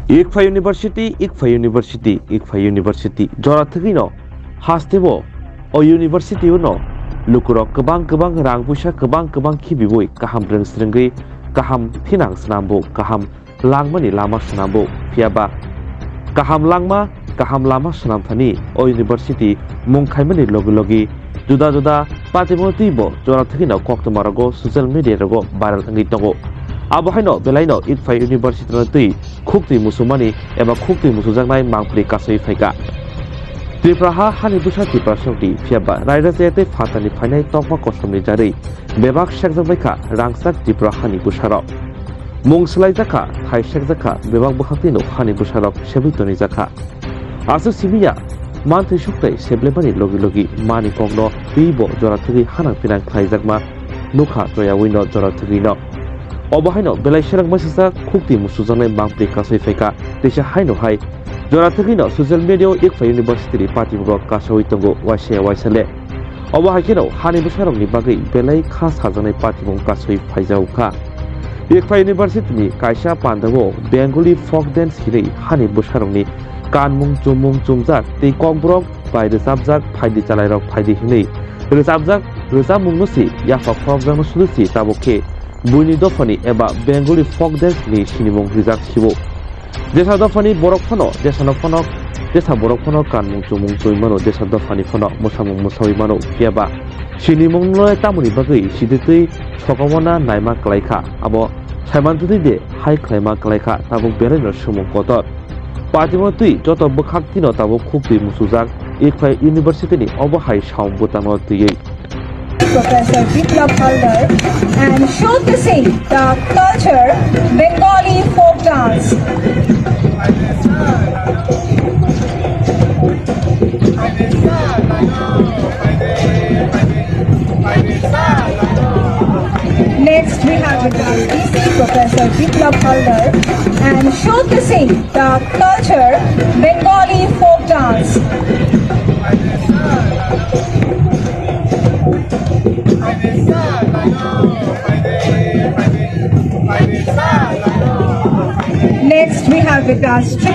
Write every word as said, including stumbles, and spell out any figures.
Ikphai University, Ikphai University, Ikphai University. Jora thwgwino hasteo o university-o no lukurok kwbang kwbang rang puisa kwbang kwbang khibiwi kaham rwng srwngwi kaham thinang swnambo, kaham langmani lama swnambo. Phiyaba kaham langma, kaham lama swnamthani o university mung khaimani logi logi juda juda patimo twibo jora thwgwino koktwma rogo social media rogo viral wngwi tongo. Abo haino belaino Ikphai University no twi khuktwi musumani eba khuktwi musujaknai mangpri kasui phaikha. Tripura ha hani bwsa Tiprasarokni, phiyaba raida chaya tei phatarni phainai tokma kosom ni jarwi bebak sekjak baikha rangchak Tripura hani bwsarok. Mung swlaijakha, thai sekjakha, bebak bwkhaktwino hani bwsarok sebwi tonijakha. Aswk simiya, manthwi sukthai seblemani logi logi mani kokno twibo jora thwgwi hanang pinang khlaijakma nukha choyawino jora thwgwino. Obo haino belai serang masisa khuktwi musujaknai mangpri kasui phaikha, teisa haino hai jora thwgwino social media-o Ikphai University-ni patimungrok kasaui tongo waisa waisa le. Obo hai kheno hani bwsarokni bagwi belai kha sajaknai patimung kasui phaijago kha. Ikphai University-ni kaisa pandao Bengali folk dance hinwi hani bwsarokni kanmung chumung chumjak tei kokborok bai rwchapjak phaidi chalairok phaidi hinwi rwchapjak rwchapmungno se yapha khorokjakno sudu se tabuk khe buini dophani eba Bengali folk dance ni sinimung rijak sibo. Jesa dophani borok phano, jesano phano, jesa borok phano kanmung chumung choi mano, jesa dophani phano mwsamung mwsawi mano, phiya ba sinimung no tamoni bagwi siditwi sokomona naima kwlaikha, abo saimantwtwi de hai khlaima kwlaikha, tabuk belai no sumung kotor. Patimo twi joto bwkhak tino tabuk khuktwi musujak Ikphai University ni obo hai saum bwtangno twiwi. Professor Biplab Haldar and showcasing the culture Bengali folk dance. Next, we have with us D C Professor Biplab Haldar and showcasing the culture Bengali folk dance. Next, we have with us Triple